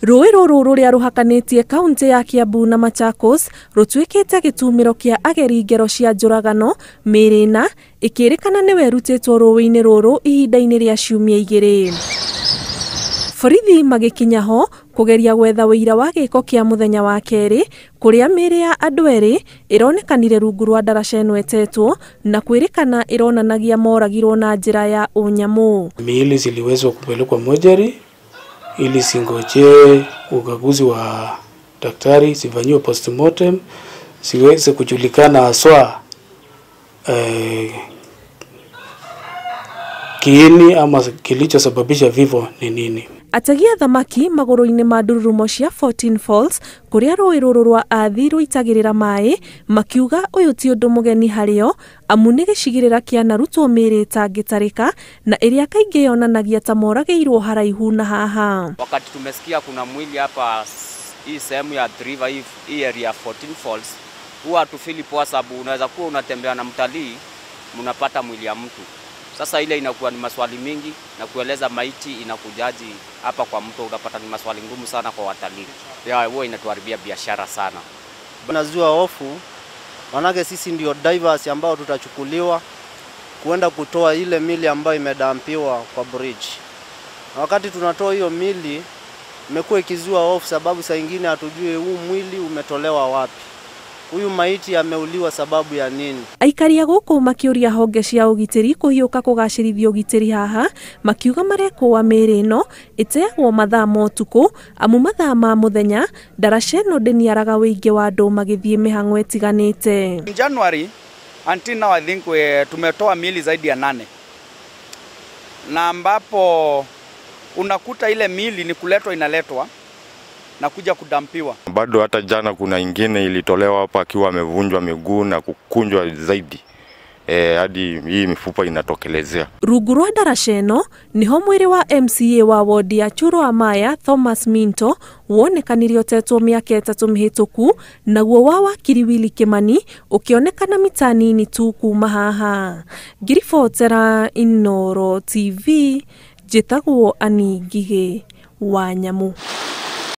Rũĩ rũrũ rũrĩa rũhakanĩtie kaunti ya Kiambu na Machakos rũtuĩkĩte gĩtumĩro kĩa ageri ngero cia njũragano mĩĩrĩ ĩna ĩkĩrĩkana nĩwe ĩrutĩtwo rũĩ-inĩ rũrũ ihinda-inĩ rĩa ciumia igĩrĩ. Borithi magĩkinya ho kũgeria gwetha ũira wa gĩko kĩa mũthenya wa kerĩ kũrĩa mĩĩrĩ ya andũ erĩ ĩronekanire rungu rwa ndaraca ĩno ĩtetwo na kwĩrĩkana ĩronanagia moragirwo na njĩra ya ũnyamũ. Miili ziliwezwa kupelekwa mochari ili zingojee ukaguzi wa daktari, zifanyiwe postmortem, ziweze kujulikana haswa kiini ama kilichosababisha vifo ni nini. Ategi a thamaki magũrũ-inĩ ma ndururumo cia 14 Falls kũrĩa rũĩ rũrũ rwa Athi rũitagĩrĩra maĩ makiuga ũyũ ti ũndũ mũgeni harĩo amu nĩ gĩcigĩrĩra kĩanarutwo mĩĩrĩ ĩtangĩtarĩka na ĩrĩa kaingĩ yonanagia ta moragĩirwo haraihu na haha. Wakati tumesikia kuna mwili hapa hii sehemu ya River, hii area 14 Falls, huwa hatufili poa sababu unaweza kuwa unatembea na mtalii mnapata mwili ya mtu. Sasa ile inakuwa ni maswali mingi na kueleza maiti inakujaji hapa kwa mto, unapata ni maswali ngumu sana kwa watalii. Ya huwa inatuharibia biashara sana. Nazua hofu manake sisi ndio divers ambao tutachukuliwa kuenda kutoa ile mili ambayo imedampiwa kwa bridge. Na wakati tunatoa hiyo mili imekuwa ikizua hofu sababu saa nyingine hatujui huu mwili umetolewa wapi. Huyu maiti ameuliwa sababu ya nini? Aikari a gũkũ makĩũria honge cia ũgitĩri kũhiũka kũgacĩrithia ũgitĩri haha makiuga marekũa mĩĩrĩ ĩno ĩteagwo mathaa ma ũtukũ amu mathaa ma mũthenya ndaraca ĩno ndĩniaraga ũingĩ wa andũ magĩthiĩ mĩhang'o ĩtiganĩte. In January until now I think we tumetoa miili zaidi ya 8, na ambapo unakuta ile miili ni kuletwa inaletwa na kuja kudampiwa. Bado hata jana kuna ingine ilitolewa hapa akiwa amevunjwa miguu na kukunjwa zaidi hadi hii mifupa inatokelezea. Rungu rwa ndaraca ĩno niho mwĩrĩ wa MCA wa wodi ya Churo Amaya Thomas Minto wonekanire ũtetwo mĩaka 3 mĩhĩtũku naguo wa wakiri Willy Kimani ũkĩonekana mita nini tu kuma haha. Ngiribotera Inooro TV, njĩtagwo Annie Ngigĩ wa Nyamu.